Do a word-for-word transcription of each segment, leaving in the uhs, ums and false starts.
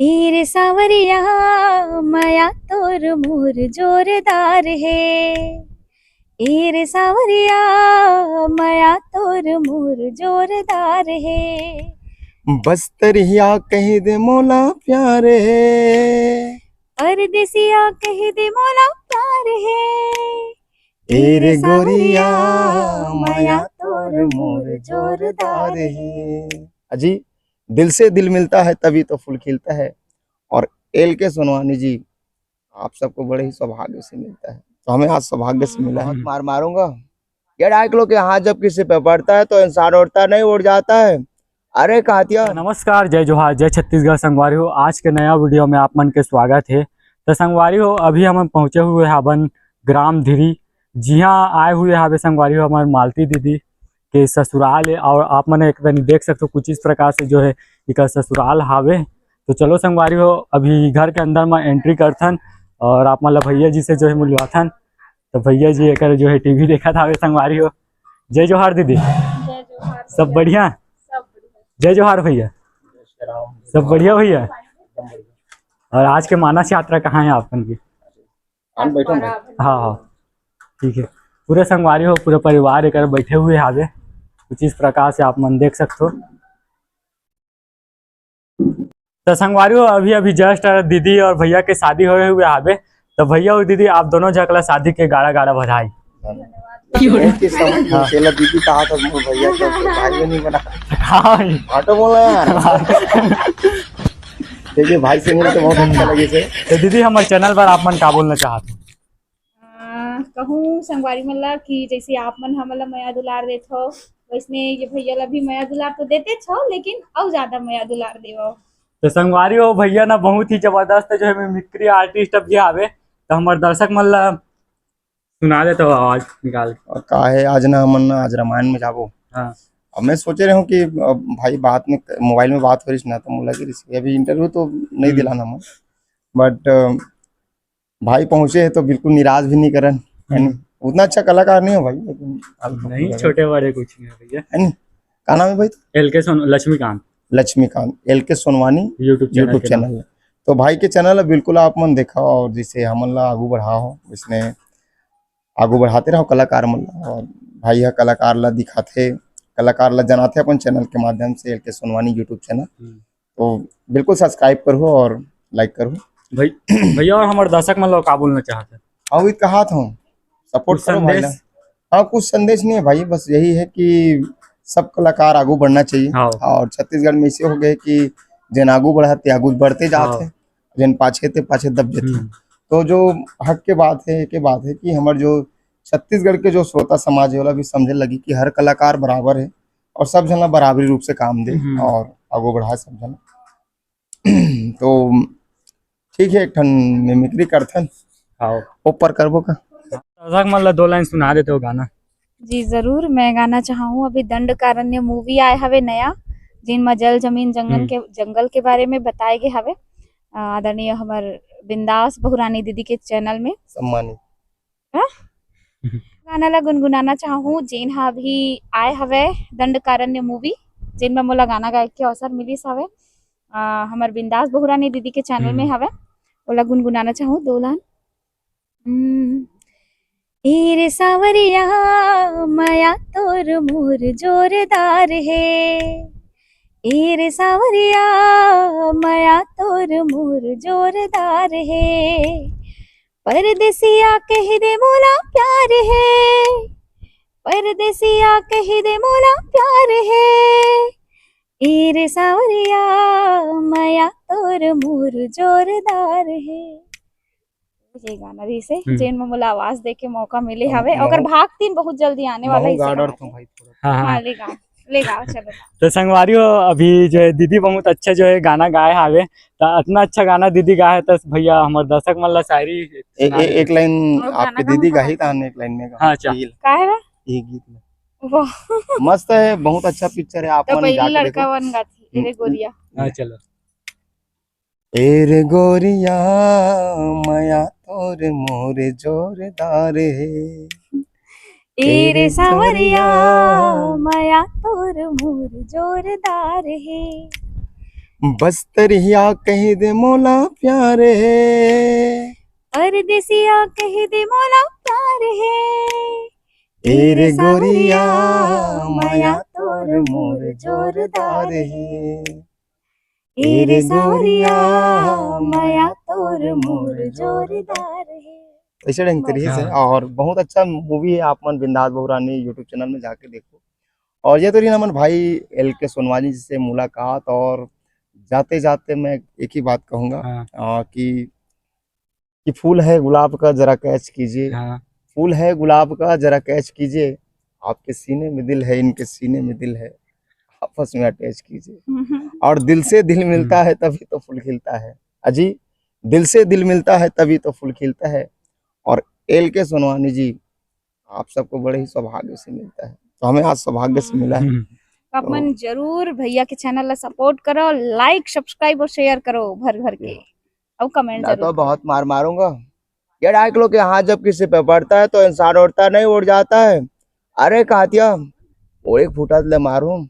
ए रे सांवरिया, मया तोर मोर जोरदार हे। ए रे सांवरिया, मया तोर मोर जोरदार हे। बस्तरिया कहि दे मोला प्यार हे। परदेसिया कहि दे मोला प्यार हे। ए रे गोरिया, मया तोर मोर जोरदार हे। अजी, दिल से दिल मिलता है तभी तो फूल खिलता है। और एल के सोनवानी जी, आप सबको बड़े ही सौभाग्य से मिलता है, तो हमें आज सौभाग्य से मिला है। बहुत मार मारूंगा। ये ढाई किलो के हाथ जब किसी पे पड़ता है तो इंसान उड़ता नहीं, उड़ जाता है। अरे कहतिया। नमस्कार, जय जोहार, जय छत्तीसगढ़ संगवारी हो। आज के नया वीडियो में आप मन के स्वागत है। तो संगवारी हो, अभी हम पहुँचे हुए हावन ग्राम धीरी, जिहाँ आए हुए हावे संगवारी हो हमारे मालती दीदी के ससुराल है। और आप मन एक दिन देख सकते हो कुछ इस प्रकार से जो है इकर ससुराल हावे। तो चलो संगवारी हो, अभी घर के अंदर में एंट्री करथन और आप मन ला भैया जी से जो है मिलवाथन। तो भैया जी एकर जो है टीवी देखत हावे संगवारी हो। जय जोहार दीदी। जय जोहार सब भैया। बढ़िया? सब बढ़िया। जय जोहार भैया। सब बढ़िया भैया? और आज के मानस यात्रा कहाँ है आप मन की? हम बैठे हैं। हाँ, हाँ, ठीक है। पूरे संगवारी हो, पूरे परिवार एकर बैठे हुए हावे, कुछ इस प्रकार से आप मन देख सकते हो। तो संगवारी हो, अभी अभी जस्ट दीदी और भैया के शादी होए हुए हावे, तो भैया और दीदी आप दोनों झकला शादी के गाड़ा गाड़ा बधाई। बहुत ही समझ हाँ। चला दीदी कहा था मोर भैया तो भाई नहीं बना। हाँ। ऑटो बोला यार। देखिए भाई से मिलके बहुत अच्छा लगे से। तो दीदी हमारे चैनल पर आप मन का बोलना चाहते हैं? आ, कहूँ संगवारी मन ला कि जैसे आप मन हमन ला मया दुलार देत हो, वैसने ये भैया ला भी मया दुलार तो देते छो, लेकिन अउ ज्यादा मया दुलार देवो। तो संगवारी हो, भैया ना बहुत ही जबरदस्त जो है मिमिक्री आर्टिस्ट अब ये आवे, तो हमारे दर्शक मन ला सुना देते हो आवाज निकाल के। और का है, आज ना हमन ना आज रामायण में जाबो। हाँ। अब मैं सोचे रहे हूँ कि अब भाई बात में, मोबाइल में बात करिस ना, तो मोला कि अभी इंटरव्यू तो नहीं हम्म। दिलाना मन, बट भाई पहुंचे हैं तो बिल्कुल निराश भी नहीं करन, है नी? हम्म। उतना अच्छा कलाकार नहीं हो भाई, लेकिन आप लोग नहीं, लगा। छोटे बड़े कुछ नहीं है भैया। है नी? का नाम है भाई? एल के सोन-, लक्ष्मीकांत। लक्ष्मीकांत, एल के सोनवानी YouTube चैनल YouTube के नाम। चैनल है। तो भाई के चैनल है, बिल्कुल आप मन देखा और जिसे हमन ला आगू बढ़ा हो, इसने आगू बढ़ाते रहो कलाकार मन ला। और भाई ह कलाकार ला दिखाथे, कलाकार ला जनाथे अपन चैनल के माध्यम से, एल के सोनवानी YouTube चैनल। हम्म। तो बिल्कुल सब्सक्राइब करहु और लाइक करहु। भाई, भैया और हमारे दर्शक मन ला का बोलना चाहते हैं? अउ इत कहा था, सपोर्ट कुछ करो भाई ला। संदेश? हाँ, कुछ संदेश नहीं है भाई, बस यही है कि सब कलाकार आगू बढ़ना चाहिए। हाँ। और छत्तीसगढ़ में इसे हो गए कि जेन आगू बढ़ाते, आगू बढ़ते जात हाँ। है, जेन पाछे ते पाछे दब जाते हैं। हम्म। तो जो हक के बात है, एक बात है कि हमारे जो छत्तीसगढ़ के जो श्रोता समाज है, ओला भी समझे लगी कि हर कलाकार बराबर है और सब झन ला बराबरी रूप से काम दे हम्म। और आगू बढ़ाए सब झन। तो ठीक है, एक ठन मिमिक्री करथन। हाँ। ऊपर करबो का? दर्शक मन ला दो लाइन सुना देते हो गाना। जी जरूर, मैं गाना चाहूँ, अभी दंडकारण्य मूवी आए हवे नया, जिन म जल जमीन जंगल हम्म। के, जंगल के बारे में बताए गे हवे। अ, आदरणीय हमर बिंदास बहुरानी दीदी के चैनल में। सम्मानित। हाँ? गाना ला गुनगुनाना चाहूँ, जेन हा अभी आए हवे दंडकारण्य मूवी, जेन में मोला गाना गाए के अवसर मिलिस हवे। अ, हमर बिंदास बहुरानी दीदी के चैनल में हम्म। हवे, ओला गुनगुनाना चाहूँ दो लाइन। हम्म। ए रे सांवरिया, मया तोर मोर जोरदार हे। ए रे सांवरिया, मया तोर मोर जोरदार हे। परदेसिया कहि दे मोला प्यार हे। परदेसिया कहि दे मोला प्यार हे। ए रे सांवरिया, मया तोर मोर जोरदार हे। ये गाना रहिसे, हम्म। जेन म मोला आवाज दे के मौका मिले हवे। ओकर भाग तीन बहुत जल्दी आने वाला है। हाँ, हाँ। हाँ, ले गा, ले गा, चलो। तो संगवारी हो, अभी जो है दीदी बहुत अच्छा जो है गाना गाए हावे, तो इतना अच्छा गाना दीदी गाए है, तो भैया हमर दर्शक मन ला शायरी ए-, सुना ए-, दे। एक लाइन और गाना आपके का दीदी मतलब गाही, तान एक लाइन में गा। हाँ, अच्छा। का है बा? ये गीत में। वाह। मस्त है, बहुत अच्छा पिक्चर है, आप तो मन पहली जाके लड़का देखो। बन गा थी, ए रे हम्म। गोरिया। हाँ, चलो। ए रे गोरिया, मया तोर मोर जोरदार हे। ए रे सांवरिया, मया तोर मोर जोरदार हे। बस्तरिया कहि दे मोला प्यार हे। परदेसिया कहि दे मोला प्यार हे। ए रे गोरिया, मया तोर मोर जोरदार हे। ए रे सावरिया, मया तोर मोर जोरदार हे। ऐसे ढंग से रहिस हे। हाँ। और बहुत अच्छा मूवी है, आप मन बिंदास बहुरानी YouTube चैनल में जाके देखो। और ये तो रही हमन भाई एल के सोनवानी जी से मुलाकात। और जाते जाते मैं एक ही बात कहूंगा, हाँ। आ, कि कि फूल है गुलाब का, जरा कैच कीजिए। हाँ। फूल है गुलाब का, जरा कैच कीजिए। आपके सीने में दिल है, इनके सीने में दिल है, आपस में अटैच कीजिए। और दिल से दिल मिलता हम्म। है तभी तो फूल खिलता है। अजी, दिल से दिल मिलता है तभी तो फूल खिलता है। और एल के सोनवानी जी, आप सबको बड़े ही सौभाग्य से मिलता है, तो हमें आज सौभाग्य से मिला है। हम्म। तो आप मन जरूर भैया के चैनल ला सपोर्ट करो, लाइक, सब्सक्राइब और शेयर करो भर भर के, और कमेंट मैं तो जरूर करो। बहुत मार मारूंगा। ये ढाई किलो के हाथ जब किसी पे पड़ता है तो इंसान उठता नहीं, उठ जाता है। अरे कातिया, वो एक फुटा ले मारूं,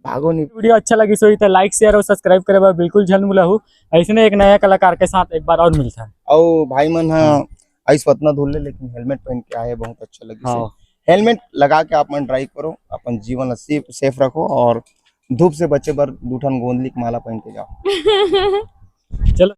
भागो नहीं। वीडियो अच्छा लगिस होही त लाइक, शेयर और सब्सक्राइब करे बर बिल्कुल झन भुलाहू। ऐसने एक नया कलाकार के साथ एक बार और मिलथन। और भाई मन, हाँ, हम्म। आइस पतना धुल ले, लेकिन हेलमेट पहन के आए, बहुत अच्छा लगिस हे। हाँ। हेलमेट लगा के आप मन ड्राइव करो, अपन जीवन ला सेफ, सेफ रखो और धूप से बचे बर दू ठन गोंदली के माला पहन के जाओ। चलो।